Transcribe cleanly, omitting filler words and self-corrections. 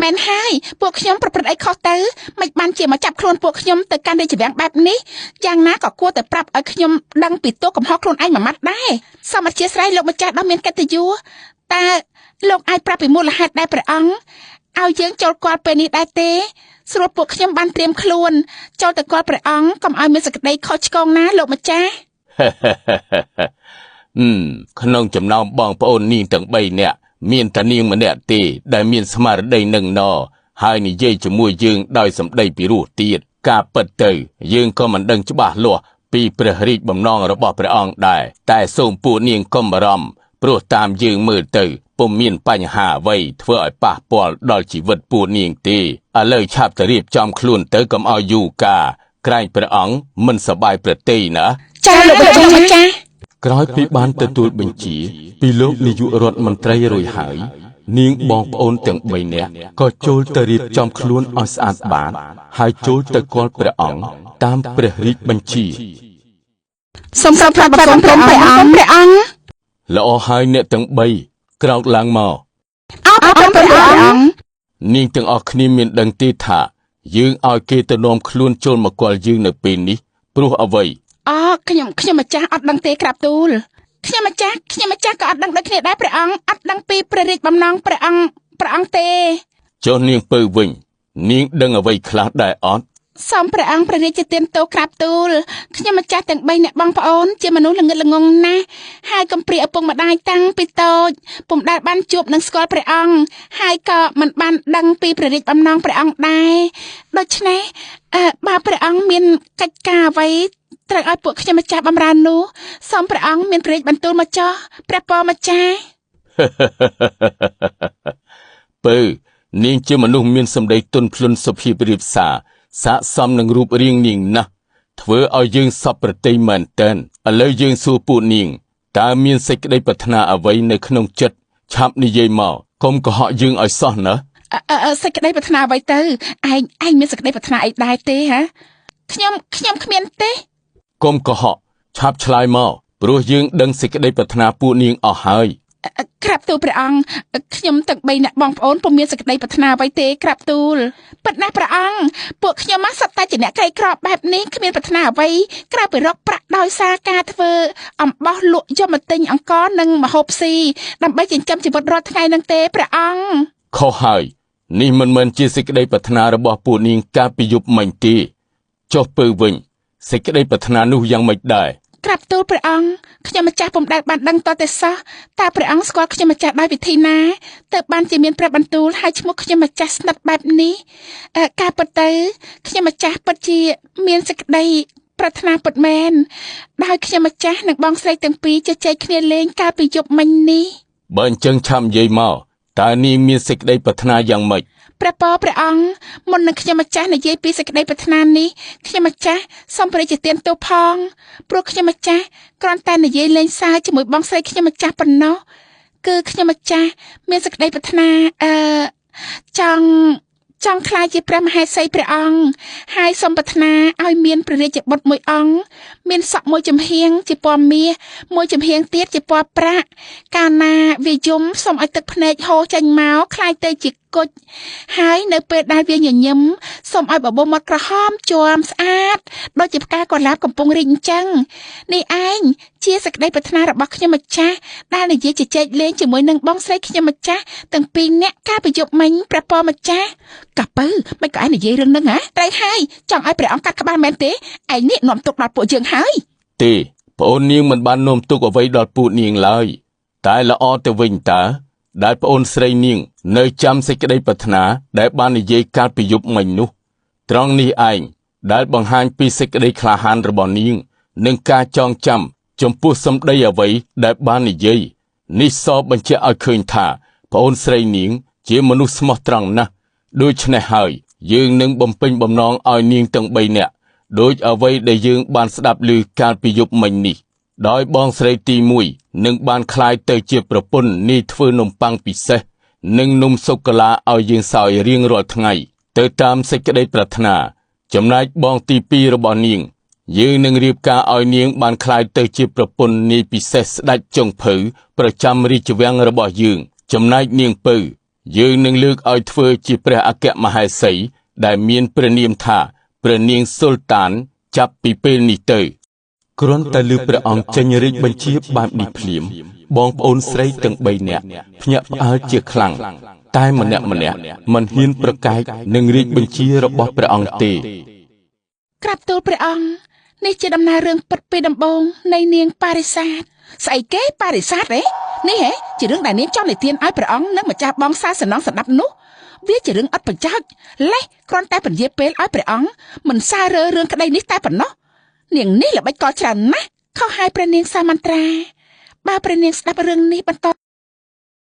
មែនហើយពួកខ្ញុំប្រព្រឹត្តអីខុសទៅមិនបានជាមកចាប់ខ្លួនពួកខ្ញុំទៅកាន់រាជវាំងបែបនេះយ៉ាងណាក៏គួរតែប្រាប់ឲ្យខ្ញុំដឹងពីទោសកំហុសខ្លួនឯងមួយម៉ាត់ដែរសូមអធិស្ឋានលោកម្ចាស់ដ៏មានកិត្តិយសតើលោកអាចប្រាប់ពីមូលហេតុដែលព្រះអង្គឲ្យយើងចូលគាល់ពេលនេះដែរទេស្រួលពួកខ្ញុំបានត្រៀមខ្លួនចូលទៅគាល់ព្រះអង្គកុំឲ្យមានសេចក្តីខុសឆ្គងណាលោកម្ចាស់ ក្នុងចំណោមបងប្អូននាងទាំង3នាក់មានតែនាងម្នាក់ទេដែលមានស្មារតីនឹងណហើយនិយាយជាមួយយើងដោយសម្ដីពីរោះទៀតការពិតទៅយើងក៏មិនដឹងច្បាស់លាស់ពីព្រះរាជបំណងរបស់ព្រះអង្គដែរតែសូមពួកនាងកុំបារម្ភព្រោះតាមយើងមើលទៅពុំមានបញ្ហាអ្វីធ្វើឲ្យប៉ះពាល់ដល់ជីវិតពួកនាងទេឥឡូវឆាប់ទៅរៀបចំខ្លួនទៅកុំឲ្យយូរកាក្រែងព្រះអង្គមិនសប្បាយព្រះទ័យណាចាលោកម្ចាស់ក្រោយពីបានទទួលបញ្ជាពីលោកនាយករដ្ឋមន្ត្រីរួចហើយនាងបងប្អូនទាំង3នាក់ក៏ចូលទៅរៀបចំខ្លួនឲ្យស្អាតបាតហើយចូលទៅគាល់ព្រះអង្គតាមព្រះរាជបញ្ជាសូមក្រាបបង្គំព្រះអង្គព្រះអង្គល្អហើយអ្នកទាំង3ក្រោកឡើងមកអរគុណព្រះអង្គនាងទាំងអស់គ្នាមានដឹងទេថាយើងឲ្យគេទៅនាំខ្លួនចូលមកគាល់យើងនៅពេលនេះព្រោះអ្វីខ្ញុំម្ចាស់អត់ដឹងទេក្រាបទូលខ្ញុំម្ចាស់ក៏អត់ដឹងដូចគ្នាដែរព្រះអង្គអត់ដឹងពីព្រះរាជបំណងព្រះអង្គទេចុះនាងពៅវិញនាងដឹងអ្វីខ្លះដែរអត់សូមព្រះអង្គព្រះរាជទានទោសក្រាបទូលខ្ញុំម្ចាស់ទាំង3អ្នកបងប្អូនជាមនុស្សល្ងឹតល្ងងណាស់ហើយកំព្រាឪពុកម្ដាយតាំងពីតូចពុំដែលបានជួបនិងស្គាល់ព្រះអង្គហើយក៏មិនបានដឹងពីព្រះរាជបំណងព្រះអង្គដែរដូច្នេះបើព្រះអង្គមានកិច្ចការអ្វីត្រូវឲ្យពួកខ្ញុំម្ចាស់បម្រើនោះសូមព្រះអង្គមានព្រះរាជបន្ទូលមកចោះព្រះពរម្ចាស់ ពៅនាងជាមនុស្សមានសម្ដីទន់ភ្លន់សុភាពរាបសារស័ក្តិសមនឹងរូបរាងនាងណាស់ធ្វើឲ្យយើងសពប្រតិយមែនទែនឥឡូវយើងសួរពួកនាងតើមានសេចក្តីប្រាថ្នាអ្វីនៅក្នុងចិត្តឆាប់និយាយមកកុំកុហកយើងឲ្យសោះណាសេចក្តីប្រាថ្នាអ្វីទៅឯងមានសេចក្តីប្រាថ្នាអីដែរទេហ៎ខ្ញុំគ្មានទេកុំកុហកឆាប់ឆ្លើយមកព្រោះយើងដឹងសេចក្តីប្រាថ្នាពួកនាងអស់ហើយក្រាបទូលព្រះអង្គខ្ញុំទាំង3អ្នកបងប្អូនពុំមានសេចក្តីប្រាថ្នាអ្វីទេក្រាបទូលពិតណាស់ព្រះអង្គពួកខ្ញុំមកសុទ្ធតែជាអ្នកក្រីក្របែបនេះគ្មានប្រាថ្នាអ្វីក្រៅពីរកប្រាក់ដោយសារការធ្វើអំបោះលក់យកមកទិញអង្ករនិងម្ហូបស៊ីដើម្បីចិញ្ចឹមជីវិតរាល់ថ្ងៃនឹងទេព្រះអង្គខុសហើយនេះមិនមែនជាសេចក្តីប្រាថ្នារបស់ពួកនាងកាលពីយប់មិញទេចុះពើវិញសេចក្តីប្រាថ្នានោះយ៉ាងម៉េចដែរក្រាបទូលព្រះអង្គខ្ញុំម្ចាស់ពុំដែលបានដឹងតតែសោះតើព្រះអង្គស្គាល់ខ្ញុំម្ចាស់ដោយវិធីណាទើបបានជាមានព្រះបន្ទូលហើយឈ្មោះខ្ញុំម្ចាស់ស្និទ្ធបែបនេះការពិតទៅខ្ញុំម្ចាស់ពិតជាមានសេចក្តីប្រាថ្នាពិតមែនដោយខ្ញុំម្ចាស់និងបងស្រីទាំងពីរជជែកគ្នាលេងកាលពីយប់មិញនេះបើអញ្ចឹងឆាប់និយាយមកតើនាងមានសេចក្តីប្រាថ្នាយ៉ាងម៉េចព្រះពរព្រះអង្គមុននឹងខ្ញុំម្ចាស់និយាយពីសេចក្តីប្រាថ្នានេះខ្ញុំម្ចាស់សូមព្រះរាជទានទោសផងព្រោះខ្ញុំម្ចាស់គ្រាន់តែនិយាយលេងសើចជាមួយបងស្រីខ្ញុំម្ចាស់ប៉ុណ្ណោះគឺខ្ញុំម្ចាស់មានសេចក្តីប្រាថ្នាចង់ក្លាយជាព្រះមហេសីព្រះអង្គហើយសូមប្រាថ្នាឲ្យមានព្រះរាជបុត្រមួយអង្គមានសក់មួយចំហៀងជាពណ៌មាសមួយចំហៀងទៀតជាពណ៌ប្រាក់កាលណាវាយំសូមឲ្យទឹកភ្នែកហូរចេញមកក្លាយទៅជាគុជហើយនៅពេលដែលវាញញឹមសូមឲ្យបបោមាត់ក្រហមជាំស្អាតដូចជាផ្កាកុលាបកំពុងរីកអញ្ចឹងនេះឯងជាសេចក្តីប្រាថ្នារបស់ខ្ញុំម្ចាស់ដែលនិយាយជជែកលេងជាមួយនឹងបងស្រីខ្ញុំម្ចាស់ទាំងពីរនាក់កាលពីយប់មិញព្រះពរម្ចាស់កាពៅមិនក៏ឯងនិយាយរឿងហ្នឹងហ៎ត្រូវហើយចង់ឲ្យព្រះអង្គកាត់ក្បាលមែនទេឯងនេះនាំទុកដល់ពួកយើងហើយទេប្អូននាងមិនបាននាំទុកអ្វីដល់ពួកនាងឡើយតែល្អទៅវិញតើដែលប្អូនស្រីនាងនៅចាំសេចក្តីប្រាថ្នាដែលបាននិយាយកាលពីយប់មិញនោះត្រង់នេះឯងដែលបង្ហាញពីសេចក្តីក្លាហានរបស់នាងនិងការចងចាំចំពោះសម្ដីអ្វីដែលបាននិយាយនេះសបញ្ជាក់ឲ្យឃើញថាប្អូនស្រីនាងជាមនុស្សស្មោះត្រង់ណាស់ដូច្នេះហើយយើងនឹងបំពេញបំណងឲ្យនាងទាំង3នាក់ដោយអ្វីដែលយើងបានស្ដាប់ឮកាលពីយប់មិញនេះដោយបងស្រីទី1នឹងបានក្លាយទៅជាប្រពន្ធនាយធ្វើនំប៉័ងពិសេសនិងនំសូកូឡាឲ្យយើងសោយរៀងរាល់ថ្ងៃទៅតាមសេចក្តីប្រាថ្នាចំណែកបងទី2របស់នាងយើងនឹងរៀបការឲ្យនាងបានក្លាយទៅជាប្រពន្ធនាយពិសេសស្ដេចចុងភៅប្រចាំរាជវាំងរបស់យើងចំណែកនាងពៅ យើងនឹងលើកឲ្យធ្វើជាព្រះអគ្គមហេសីដែលមានព្រះនាមថាព្រះនាងសុលតានចាប់ពីពេលនេះទៅគ្រាន់តែឮព្រះអង្គចេញរាជបញ្ជាបែបនេះភ្លាមបងប្អូនស្រីទាំង3នាក់ភ្ញាក់ផ្អើលជាខ្លាំងតែម្នាក់ៗមិនហ៊ានប្រកែកនឹងរាជបញ្ជារបស់ព្រះអង្គទេ ក្រាបទូលព្រះអង្គនេះជាដំណើររឿងពិតពីដំបូងនៃនាងប៉ារិសាទស្អីគេប៉ារិសាទហ៎នេះហ៎ជារឿងដែលនាងចង់និទានឲ្យព្រះអង្គនិងម្ចាស់បងសាសនងស្ដាប់នោះវាជារឿងឥតប្រយោជន៍លេះគ្រាន់តែពន្យាពេលឲ្យព្រះអង្គមិនសើរើរឿងក្តីនេះតែប៉ុណ្ណោះនាងនេះល្បិចកលច្រើនណាស់ខុសហើយព្រះនាងសាមន្ត្រាបើព្រះនាងស្ដាប់រឿងនេះបន្ត